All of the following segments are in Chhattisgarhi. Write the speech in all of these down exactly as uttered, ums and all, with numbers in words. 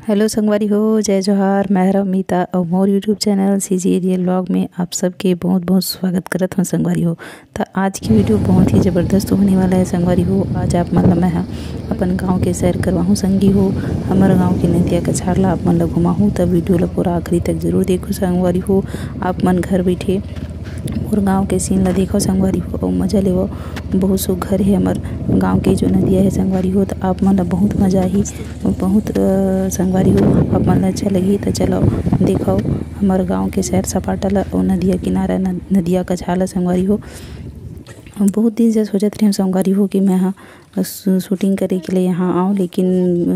हेलो संगवारी हो, जय जोहार, मैं हरव मीता अउ मोर YouTube channel CG Real Vlog में आप सबके बहुत बहुत स्वागत करत हूँ संगवारी हो। त आज की वीडियो बहुत ही ज़बरदस्त होने वाला है संगवारी हो। आज आप मन ल मैं ह अपन गांव के सैर करवाहूँ संगी हो, हमर गांव के नदिया कछार ला आप मन ल घुमाहूँ। त वीडियो ला पूरा आखिरी तक जरूर देखो संगवारी हो। आप मन घर बैठे मोर गांव के सीन ला देखो संगवारी हो अउ मजा लेवो। बहुत सुघर हे हमर गांव के जो नदिया हे संगवारी हो, त आप मन ला बहुत मजा आही। बहुत, अ, संगवारी हो, आप मन ला अच्छा लगही। त चलो देखो हमर गांव के सैर सपाटा ला अउ नदिया किनारा न-, नदिया कछार ला संगवारी हो। बहुत दिन से सोचत रहें संगवारी हो कि मैं ह शू-, शूटिंग करे के लिए यहाँ आऊँ, लेकिन,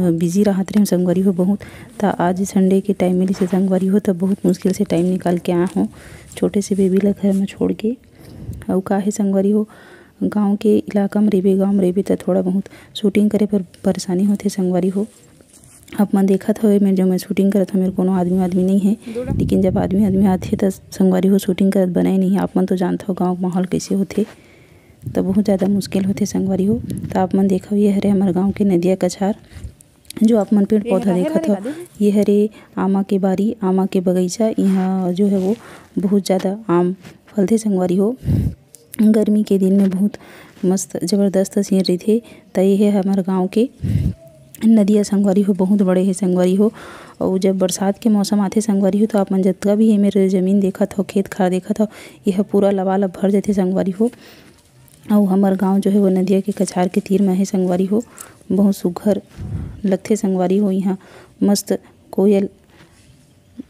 अ, बिजी रहत रहें संगवारी हो बहुत। त आज संडे के टाइम मिलिस हे संगवारी हो, त बहुत मुश्किल से टाइम निकाल के आए हूँ। छोटे से बेबी ला घर में छोड़ के। अउ का हे संगवारी हो, गाँव के इलाका में रहिबे, गाँव में रहिबे त थोड़ा बहुत शूटिंग करे बर परेशानी होथे संगवारी हो। आप मन देखत हव, एमेर जो मैं शूटिंग करत हव, एमेर कोनो आदमी वादमी नइ हे, लेकिन जब आदमी आदमी आथे त संगवारी हो शूटिंग करत बनय नहीं। आप मन तो जानत हव गाँव के माहौल कइसे होथे, त बहुत ज़्यादा मुश्किल होथे संगवारी हो। त आप मन देखव, ये हरे हमर गाँव के नदिया कछार, जो आप मन पेड़ पौधा देखत हव, ये हरे आमा के बारी, आमा के बगीचा। यहाँ जो है वो बहुत ज़्यादा आम फलथे संगवारी हो। गर्मी के दिन में बहुत मस्त जबरदस्त सीन रहिथे। त ये हे हमर गाँव के नदिया संगवारी हो, बहुत बड़े हे संगवारी हो। अउ जब बरसात के मौसम आथे संगवारी हो, तो आप मन जतका भी हे मेरे जमीन देखत हव, खेत खार देखत हव, ये ह पूरा लबालब भर जथे संगवारी हो। अउ हमर गाँव जो हे वो नदिया के कछार के तीर म हे संगवारी हो। बहुत सुघर लगथे संगवारी हो। यहाँ मस्त कोयल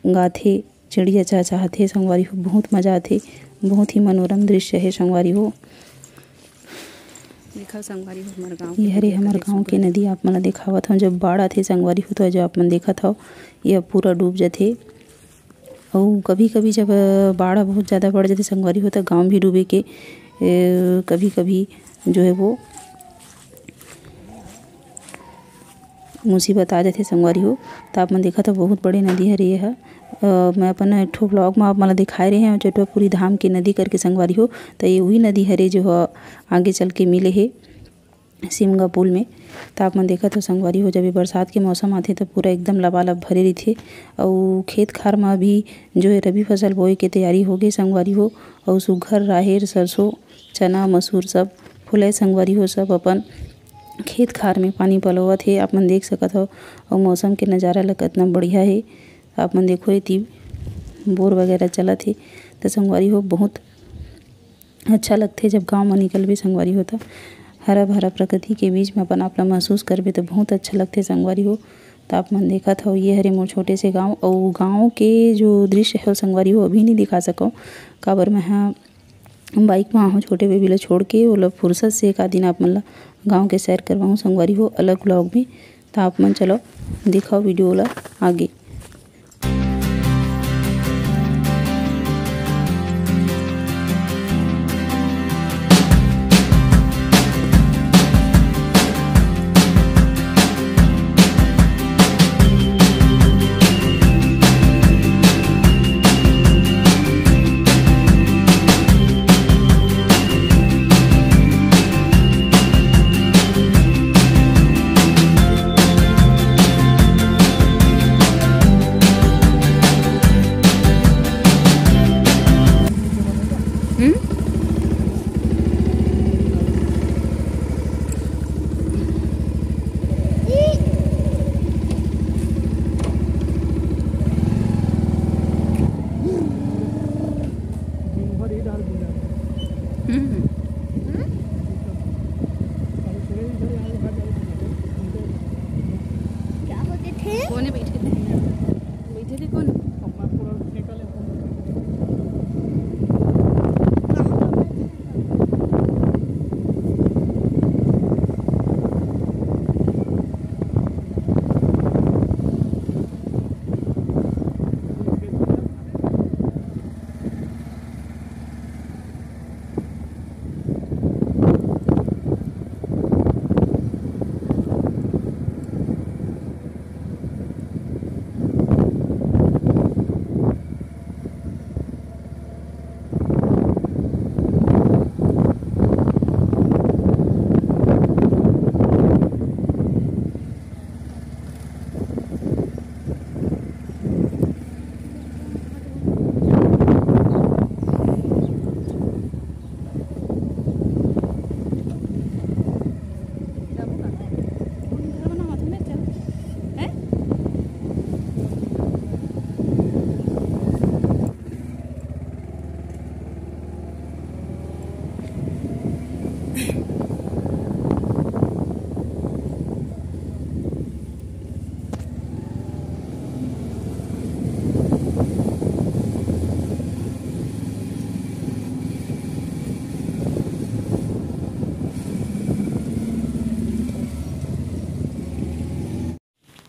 गाथे, चिड़िया चहचहाथे संगवारी हो, बहुत मजा आथे। बहुत ही मनोरम दृश्य हे संगवारी हो। देखा संगवारी हो, हमर गाँव के ये हरे नदिया हमर कतेक गाँव के सुघर। नदी आप मन ला देखावत हव। जब बाढ़ आथे संगवारी हो, तो जो आप मन देखत हव, ये पूरा डूब जथे। अउ कभी-कभी जब बाढ़ बहुत ज़्यादा बढ़ जथे संगवारी हो, तो गाँव भी डूबे के, ए, कभी-कभी जो है वो मुसीबत आ जथे संगवारी हो। त आप मन देखत हव, बहुत बड़े नदी हरे ये ह। अ, मैं अपन एक ठो vlog म आप मन ला दिखाए रहे हव, चटवापुरी धाम के नदी करके संगवारी हो। त ये उही नदी हरे जो ह आगे चल के मिले हे सिमगा पुल में। त आप मन देखत हव संगवारी हो, जब ये बरसात के मौसम आथे त पूरा एकदम लबालब भरे रहिथे। अउ खेत खार म अभी जो हे रबी फसल बोए के तैयारी होगे संगवारी हो। अउ सुघर राहेर, सरसों, चना, मसूर सब फुलय संगवारी हो, सब अपन खेत खार में पानी पलोवत हे, आप मन देख सकत हव। अउ मौसम के नज़ारा ल कतना बढ़िया हे, आप मन देखो, एती बोर वगैरह चलत हे, त संगवारी हो, बहुत अच्छा लगथे, जब गाँव म निकलबे संगवारी हो, त हरा भरा प्रकृति के बीच में अपन आप ला महसूस करबे, त बहुत अच्छा लगथे संगवारी हो। त आप मन देखत हव, ये हरे मोर छोटे से गाँव, अउ गाँव के जो दृश्य हे, वो संगवारी हो, अभी नहीं दिखा सकव, काबर मैं ह बाइक म आहूँ छोटे बेबी ल छोड़ के, ओला फुरसत से एक आध दिन आप मन ल गाँव के सैर करवाहूँ संगवारी हो, अलग vlog में। त आप मन चलो दिखाओ वीडियो ला आगे।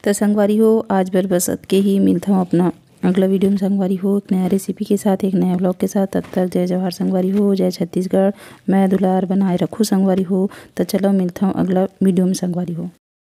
त संगवारी हो, आज बर बस अतके ही। मिलथंव अपना अगला वीडियो में संगवारी हो, एक नया रेसिपी के साथ, एक नया व्लॉग के साथ। तब तक जय जोहार संगवारी हो, जय छत्तीसगढ़। मैं दुलार बनाए रखू संगवारी हो। त चलो मिलथंव अगला वीडियो में संगवारी हो।